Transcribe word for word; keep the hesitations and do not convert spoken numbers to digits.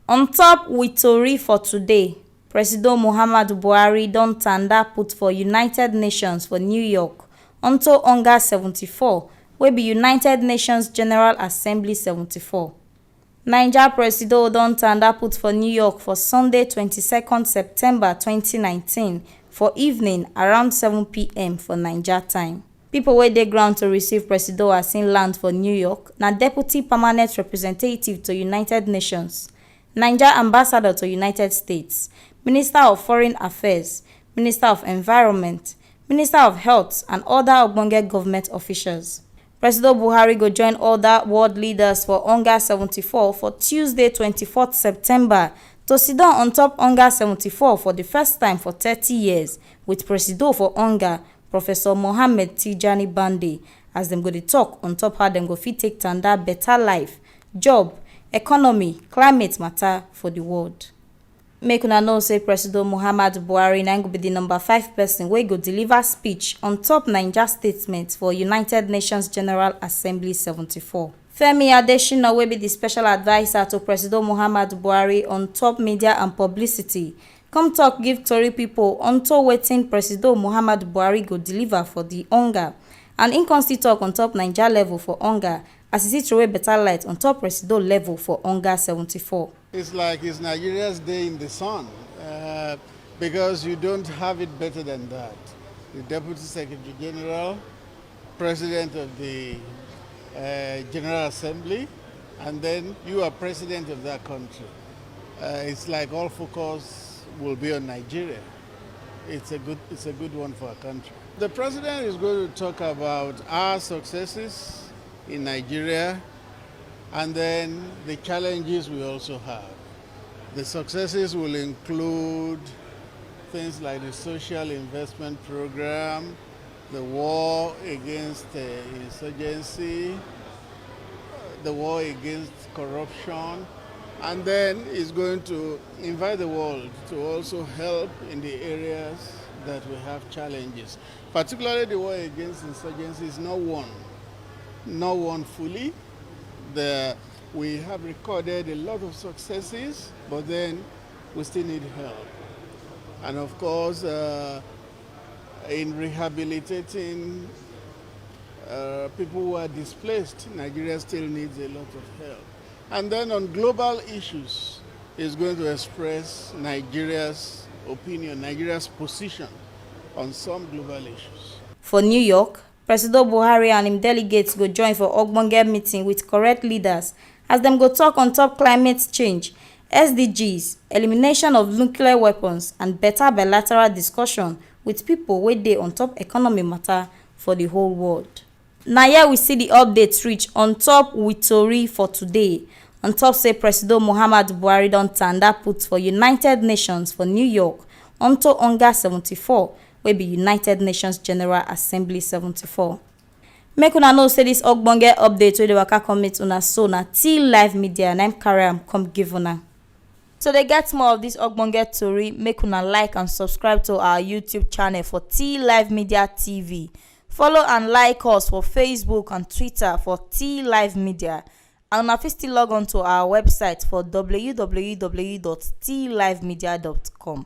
On top with tori for today, Presido Muhammadu Buhari don tanda put for United Nations for New York unto hunger seventy-four, wey be United Nations General Assembly seventy-four. Naija Presido don tanda put for New York for Sunday twenty-second September twenty nineteen for evening around seven p.m. for Naija time. Pipo wey dey ground to receive Presido as im land for New York na Deputy Permanent Representative to United Nations, Naija Ambassador to United States, Minister of Foreign Affairs, Minister of Environment, Minister of Health and other ogbonge government officials. Presido Buhari go join other world leaders for Hunger seventy-four for Tuesday twenty-fourth September to sit down on top Hunger seventy-four for the first time for thirty years with Presido for Hunger, Professor Mohammed Tijani Bande, as dem go dey talk on top how dem go fit take tanda better life, job, economy, climate matter for the world. Make una know say Presido Muhammad Buhari na go be the number five person wey go deliver speech on top Naija statement for United Nations General Assembly seventy-four. Femi Adesina, wey be the special adviser to Presido Muhammad Buhari on top media and publicity, come talk give tori pipo unto wetin Presido Muhammad Buhari go deliver for the hunger, and im come still talk on top Naija level for hunger as e still throway better light on top Presido level for hunger seventy-four. It's like it's Nigeria's day in the sun, uh, because you don't have it better than that. The Deputy Secretary General, President of the uh, General Assembly, and then you are President of that country. Uh, it's like all focus will be on Nigeria. It's a good, it's a good one for our country. The President is going to talk about our successes in Nigeria, and then the challenges we also have. The successes will include things like the social investment program, the war against uh, insurgency, the war against corruption, and then is going to invite the world to also help in the areas that we have challenges. Particularly the war against insurgency is not won, not won fully. The, we have recorded a lot of successes, but then we still need help. And of course, uh, in rehabilitating uh, people who are displaced, Nigeria still needs a lot of help. And then on global issues, is going to express Nigeria's opinion, Nigeria's position on some global issues. For New York, Presido Buhari and im delegates go join for ogbonge meeting with correct leaders as dem go talk on top climate change, S D Gs, elimination of nuclear weapons and better bilateral discussion with people wey dey on top economy matter for the whole world. Na here we see the updates reach on top with tori for today. On top say Presido Muhammad Buhari don tanda put for United Nations for New York unto hunger seventy-four, wey be United Nations General Assembly seventy-four. Make una know say this ogbonge update wey dey waka come meet una so na T Live Media na im carry am come give una. To dey get more of this ogbonge tori, make una like and subscribe to our YouTube channel for T Live Media T V. Follow and like us for Facebook and Twitter for T Live Media. And una fit still log on to our website for w w w dot t live media dot com.